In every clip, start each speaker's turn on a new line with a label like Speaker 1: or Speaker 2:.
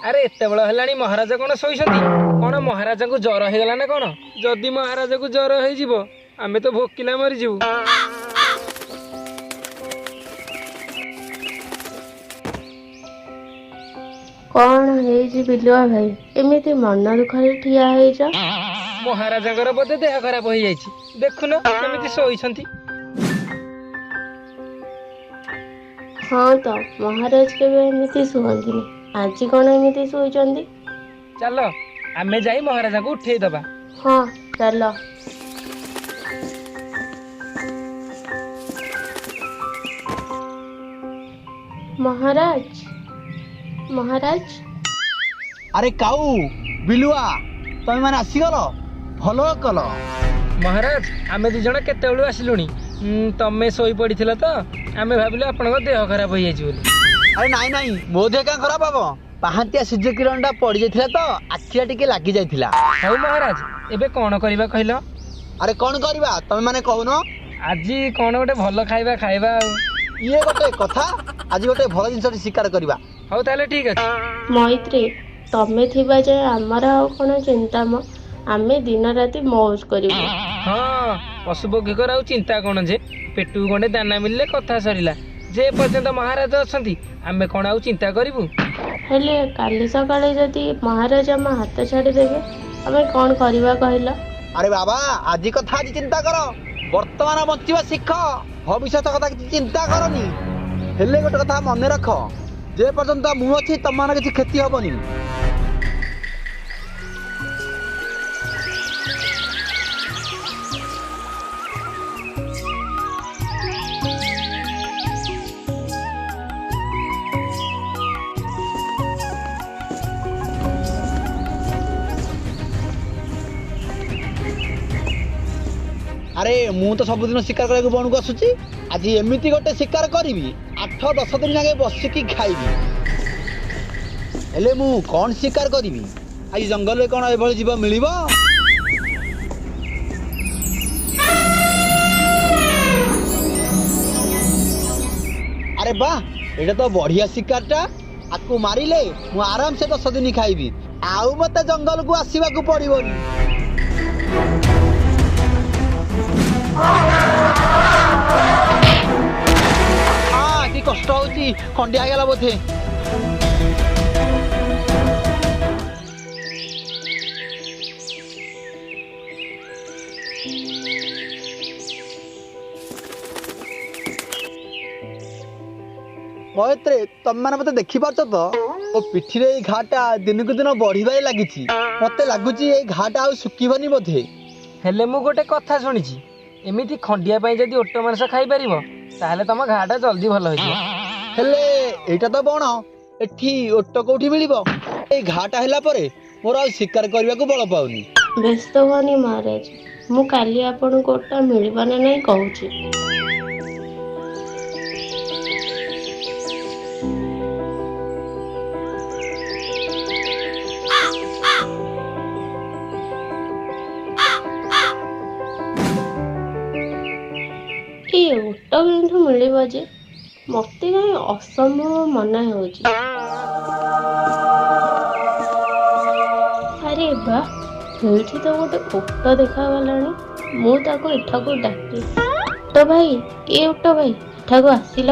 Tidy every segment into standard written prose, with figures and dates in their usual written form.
Speaker 1: ଆରେ ଏତେବେଳ ହେଲାଣି, ମହାରାଜା କଣ ଶୋଇଛନ୍ତି? କଣ ମହାରାଜାଙ୍କୁ ଜର ହେଇଗଲା ନା କଣ? ଯଦି ମହାରାଜାକୁ ଜର ହେଇଯିବ, ଆମେ ତ ଭୋକିଲା ମରିଯିବୁ।
Speaker 2: କଣ ହେଇଛି ବିଲୁଆ ଭାଇ, ଏମିତି ମନ ଦୁଃଖରେ ଠିଆ ହେଇଛ?
Speaker 1: ମହାରାଜାଙ୍କର ବୋଧେ ଦେହ ଖରାପ ହେଇଯାଇଛି, ଦେଖୁନ କେମିତି ଶୋଇଛନ୍ତି।
Speaker 2: ହଁ ତ, ମହାରାଜ କେବେ ଏମିତି ଶୁଅନ୍ତିନି, ଆଜି କଣ ଏମିତି ଶୋଇଛନ୍ତି?
Speaker 1: ଚାଲ, ଆମେ ଯାଇ ମହାରାଜାଙ୍କୁ ଉଠେଇ ଦବା।
Speaker 2: ହଁ, ଚାଲ। ମହାରାଜ, ମହାରାଜ।
Speaker 3: ଆରେ କାଉ, ବିଲୁଆ, ତମେ ମାନେ ଆସିଗଲ, ଭଲ କଲ।
Speaker 1: ମହାରାଜ, ଆମେ ଦି ଜଣ କେତେବେଳୁ ଆସିଲୁଣି। ତମେ ଶୋଇ ପଡିଥିଲ ତ ଆମେ ଭାବିଲୁ ଆପଣଙ୍କ ଦେହ ଖରାପ ହେଇଯାଇଛି ବୋଲି।
Speaker 3: ଆରେ ନାଇଁ ନାଇଁ, ମୋ ଦେହ କାଁ ଖରାପ ହବ? ପାହାନ୍ତିଆ ସୂର୍ଯ୍ୟ କିରଣଟା ପଡି ଯାଇଥିଲା ତ ଆଖିଟା ଟିକେ ଲାଗି ଯାଇଥିଲା।
Speaker 1: ହଉ ମହାରାଜ, ଏବେ କଣ କରିବା କହିଲ?
Speaker 3: ଆରେ କଣ କରିବା ତମେ ମାନେ କହୁନ?
Speaker 1: ଆଜି କଣ ଗୋଟେ ଭଲ ଖାଇବା ଖାଇବା ଆଉ।
Speaker 3: ଇଏ ଗୋଟେ କଥା, ଆଜି ଗୋଟେ ଭଲ ଜିନିଷଟି ଶିକାର କରିବା।
Speaker 1: ହଉ ତାହେଲେ ଠିକ ଅଛି।
Speaker 2: ମୈତ୍ରୀ, ତମେ ଥିବା ଯାଏ ଆମର ଆଉ କଣ ଚିନ୍ତା ମ? ଆମେ ଦିନ ରାତି ମଉଜ କରିବୁ।
Speaker 1: ହଁ, ପଶୁ ପକ୍ଷୀଙ୍କର ଆଉ ଚିନ୍ତା କଣ ଯେ, ପେଟକୁ ଗଣ୍ଡେ ଦାନା ମିଳିଲେ କଥା ସରିଲା। ଯେ ପର୍ଯ୍ୟନ୍ତ ମହାରାଜ ଅଛନ୍ତି, ଆମେ କଣ ଆଉ ଚିନ୍ତା କରିବୁ?
Speaker 2: ହେଲେ କାଲି ସକାଳେ ଯଦି ମହାରାଜ ଆମ ହାତ ଛାଡ଼ିଦେବେ, ଆମେ କଣ କରିବା କହିଲ?
Speaker 3: ଆରେ ବାବା, ଆଜି କଥା ଆଜି ଚିନ୍ତା କର, ବର୍ତ୍ତମାନ ବଞ୍ଚିବା ଶିଖ, ଭବିଷ୍ୟତ କଥା କିଛି ଚିନ୍ତା କରନି। ହେଲେ ଗୋଟେ କଥା ମନେ ରଖ, ଯେ ପର୍ଯ୍ୟନ୍ତ ମୁଁ ଅଛି ତମମାନଙ୍କ କିଛି କ୍ଷତି ହବନି। ଆରେ ମୁଁ ତ ସବୁଦିନ ଶିକାର କରିବାକୁ ବଣକୁ ଆସୁଛି, ଆଜି ଏମିତି ଗୋଟେ ଶିକାର କରିବି 8 10 ଦିନ ଯାକେ ବସିକି ଖାଇବି। ହେଲେ ମୁଁ କଣ ଶିକାର କରିବି? ଆଜି ଜଙ୍ଗଲରେ କଣ ଏଭଳି ଜୀବ ମିଳିବ? ଆରେ ବାহ, ଏଇଟା ତ ବଢିଆ ଶିକାରଟା। ଆକୁ ମାରିଲେ ମୁଁ ଆରାମସେ 10 ଦିନ ଖାଇବି, ଆଉ ମତେ ଜଙ୍ଗଲକୁ ଆସିବାକୁ ପଡିବନି। କି କଷ୍ଟ ହଉଛି, ଖଣ୍ଡିଆ ହେଇଗଲା ବୋଧେ। ମୟତ୍ରେ, ତମେ ମତେ ଦେଖିପାରୁଛ ତ? ମୋ ପିଠିରେ ଏଇ ଘାଟା ଦିନକୁ ଦିନ ବଢିବାରେ ଲାଗିଛି। ମତେ ଲାଗୁଛି ଏଇ ଘାଟା ଆଉ ଶୁଖିବନି ବୋଧେ।
Speaker 1: ହେଲେ ମୁଁ ଗୋଟେ କଥା ଶୁଣିଛି, ଏମିତି ଖଣ୍ଡିଆ ପାଇଁ ଯଦି ଓଟ ମାଂସ ଖାଇପାରିବ, ତାହେଲେ ତମ ଘାଟା ଜଲ୍ଦି ଭଲ ହେଇଯିବ।
Speaker 3: ହେଲେ ଏଇଟା ତ ବଣ, ଏଠି ଓଟ କୋଉଠି ମିଳିବ? ଏଇ ଘାଟା ହେଲା ପରେ ମୋର ଆଉ ଶିକାର କରିବାକୁ ବଳ ପାଉନି।
Speaker 2: ବ୍ୟସ୍ତ ହୁଅନି ମହାରାଜ, ମୁଁ କାଲି ଆପଣଙ୍କୁ ଓଟ ମିଳିବ ନା ନାହିଁ କହୁଛି। ଏ ଓଟ କେଉଁଠୁ ମିଳିବ ଯେ? ମତେ କାହିଁ ଅସମ୍ଭବ ମନେ ହେଉଛି। ଆରେ ବା, ଏଇଠି ତ ଗୋଟେ ଓଟ ଦେଖାଗଲାଣି। ମୁଁ ତାକୁ ଏଠାକୁ ଡାକେ। ଓଟ ଭାଇ, ଏ ଓଟ ଭାଇ, ଏଠାକୁ ଆସିଲ।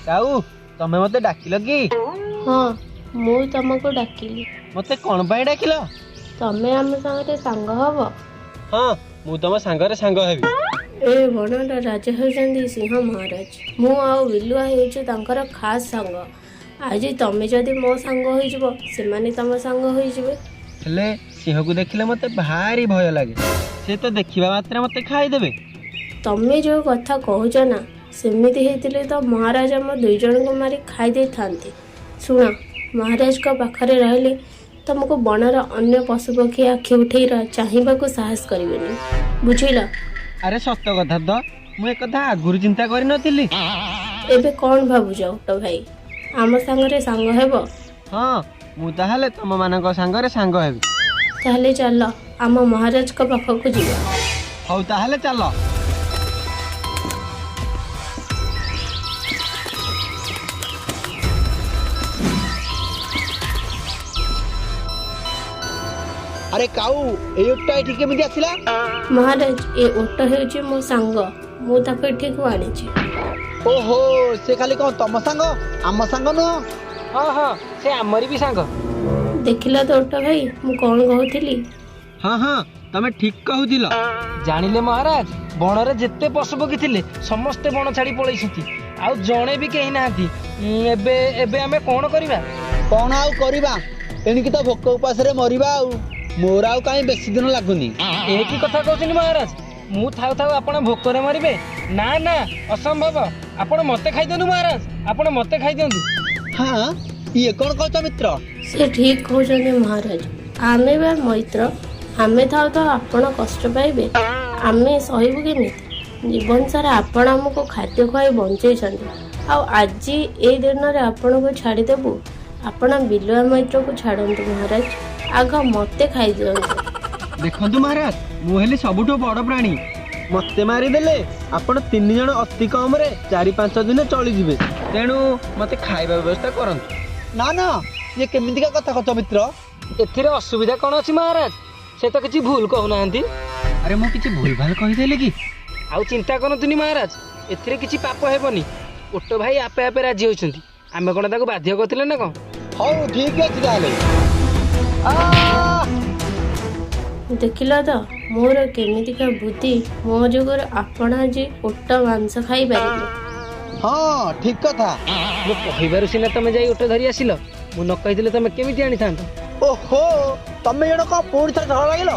Speaker 3: କାଉ, ତମେ ମତେ ଡାକିଲ କି?
Speaker 2: ହଁ, ମୁଁ ତମକୁ ଡାକିଲି।
Speaker 3: ମତେ କଣ ପାଇଁ ଡାକିଲ?
Speaker 2: ତମେ ଆମ ସାଙ୍ଗରେ ସାଙ୍ଗ ହବ?
Speaker 3: ହଁ, ମୁଁ ତମ ସାଙ୍ଗରେ ସାଙ୍ଗ ହେବି।
Speaker 2: ଏ ବଣର ରାଜା ହେଉଛନ୍ତି ସିଂହ ମହାରାଜ। ମୁଁ ଆଉ ବିଲୁଆ ହେଉଛୁ ତାଙ୍କର ଖାସ୍ ସାଙ୍ଗ। ଆଜି ତମେ ଯଦି ମୋ ସାଙ୍ଗ ହୋଇଯିବ, ସେମାନେ ତମ ସାଙ୍ଗ ହୋଇଯିବେ।
Speaker 3: ହେଲେ ସିଂହକୁ ଦେଖିଲେ ମତେ ଭାରି ଭୟ ଲାଗେ, ସେ ତ ଦେଖିବା ମାତ୍ରେ ମତେ ଖାଇଦେବେ।
Speaker 2: ତମେ ଯୋଉ କଥା କହୁଛ ନା, ସେମିତି ହେଇଥିଲେ ତ ମହାରାଜ ଆମ ଦୁଇ ଜଣଙ୍କୁ ମାରି ଖାଇ ଦେଇଥାନ୍ତେ। ଶୁଣ, ମହାରାଜଙ୍କ ପାଖରେ ରହିଲେ ତମକୁ ବଣର ଅନ୍ୟ ପଶୁପକ୍ଷୀ ଆଖି ଉଠେଇ ଚାହିଁବାକୁ ସାହସ କରିବେନି, ବୁଝିଲ?
Speaker 3: ଆରେ ସତ କଥା ତ, ମୁଁ ଏକଥା ଆଗରୁ ଚିନ୍ତା କରିନଥିଲି।
Speaker 2: ଏବେ କଣ ଭାବୁଛ ଓଟ ଭାଇ, ଆମ ସାଙ୍ଗରେ ସାଙ୍ଗ ହେବ?
Speaker 3: ହଁ, ମୁଁ ତାହେଲେ ତମ ମାନଙ୍କ ସାଙ୍ଗରେ ସାଙ୍ଗ ହେବି।
Speaker 2: ତାହେଲେ ଚାଲ ଆମ ମହାରାଜଙ୍କ ପାଖକୁ ଯିବା।
Speaker 3: ହଉ ତାହେଲେ ଚାଲ। ଆରେ କାଉ, ଏଇ ଓଟଟା ଏଠି କେମିତି ଆସିଲା?
Speaker 2: ମହାରାଜ, ଏ ଓଟ ହେଉଛି ମୋ ସାଙ୍ଗ, ମୁଁ ତାକୁ ଏଠିକୁ ଆଣିଛି।
Speaker 3: ଓହୋ, ସେ ଖାଲି କଣ ତମ ସାଙ୍ଗ, ଆମ ସାଙ୍ଗ ନୁହଁ?
Speaker 1: ହଁ ହଁ, ସେ ଆମରି ବି ସାଙ୍ଗ।
Speaker 2: ଦେଖିଲ ତ ଓଟ ଭାଇ, ମୁଁ କ'ଣ କହୁଥିଲି?
Speaker 4: ହଁ ହଁ, ତମେ ଠିକ କହୁଥିଲ।
Speaker 1: ଜାଣିଲେ ମହାରାଜ, ବଣରେ ଯେତେ ପଶୁପକ୍ଷୀ ଥିଲେ ସମସ୍ତେ ବଣ ଛାଡ଼ି ପଳେଇଛନ୍ତି, ଆଉ ଜଣେ ବି କେହି ନାହାନ୍ତି। ଏବେ ଏବେ ଆମେ କ'ଣ କରିବା?
Speaker 3: କଣ ଆଉ କରିବା, ଏଣିକି ତ ଭୋକ ଉପାସରେ ମରିବା। ଆଉ ମୋର ଆଉ କାହିଁ ବେଶୀ ଦିନ ଲାଗୁନି।
Speaker 1: ଏ କି କଥା କହୁଛନ୍ତି ମହାରାଜ? ମୁଁ ଥାଉ ଥାଉ ଆପଣ ଭୋକରେ ମରିବେ? ନା ନା, ଅସମ୍ଭବ। ଆପଣ ମତେ ଖାଇଦିଅନ୍ତୁ ମହାରାଜ, ଆପଣ ମତେ ଖାଇଦିଅନ୍ତୁ।
Speaker 3: ହଁ, ଇଏ କଣ କହୁଛ ମିତ୍ର?
Speaker 2: ସେ ଠିକ କହୁଛନ୍ତି ମହାରାଜ। ଆମେ ବା ମୈତ୍ର, ଆମେ ଥାଉ ଥାଉ ଆପଣ କଷ୍ଟ ପାଇବେ, ଆମେ ସହିବୁ କେମିତି? ଜୀବନ ସାରା ଆପଣ ଆମକୁ ଖାଦ୍ୟ ଖୁଆଇ ବଞ୍ଚେଇଛନ୍ତି, ଆଉ ଆଜି ଏଇ ଦିନରେ ଆପଣଙ୍କୁ ଛାଡ଼ିଦେବୁ? ଆପଣ ବିଲୁଆ ମୈତ୍ରକୁ ଛାଡ଼ନ୍ତୁ ମହାରାଜ, ଆଗ ମତେ ଖାଇଦିଅନ୍ତୁ।
Speaker 4: ଦେଖନ୍ତୁ ମହାରାଜ, ମୁଁ ହେଲି ସବୁଠୁ ବଡ ପ୍ରାଣୀ। ମତେ ମାରିଦେଲେ ଆପଣ 3 ଜଣ ଅତି କମରେ 4-5 ଦିନ ଚଳିଯିବେ। ତେଣୁ ମତେ ଖାଇବା ବ୍ୟବସ୍ଥା କରନ୍ତୁ।
Speaker 3: ନା ନା, ଇଏ କେମିତିକା କଥା କହୁଛ ମିତ୍ର?
Speaker 1: ଏଥିରେ ଅସୁବିଧା କ'ଣ ଅଛି ମହାରାଜ? ସେ ତ କିଛି ଭୁଲ କହୁନାହାନ୍ତି।
Speaker 4: ଆରେ, ମୁଁ କିଛି ଭୁଲ ଭାଲ କହିଦେଲି କି?
Speaker 1: ଆଉ ଚିନ୍ତା କରନ୍ତୁନି ମହାରାଜ, ଏଥିରେ କିଛି ପାପ ହେବନି। ଓଟ ଭାଇ ଆପେ ଆପେ ରାଜି ହୋଇଛନ୍ତି, ଆମେ କ'ଣ ତାକୁ ବାଧ୍ୟ କରିଥିଲେ ନା କ'ଣ?
Speaker 3: ହଉ, ଠିକ ଅଛି ତାହେଲେ। ଆ!
Speaker 2: ଦେଖିଲ ତ ମୋର କେମିତିକା ବୁଦ୍ଧି? ମୋ ଯୋଗୁରୁ ଆପଣ ଆଜି ଓଟ ମାଂସ ଖାଇପାରିବେ।
Speaker 3: ହଁ, ଠିକ କଥା।
Speaker 1: ମୁଁ କହିବାରୁ ସିନା ତମେ ଯାଇ ଓଟ ଧରି ଆସିଲ, ମୁଁ ନ କହିଥିଲେ ତମେ କେମିତି ଆଣିଥାନ୍ତ?
Speaker 3: ଓହୋ, ତମେ ଜଣ କଣ ପୁଣି ଥରେ ଝଗଡ଼ା ଲାଗିଲ?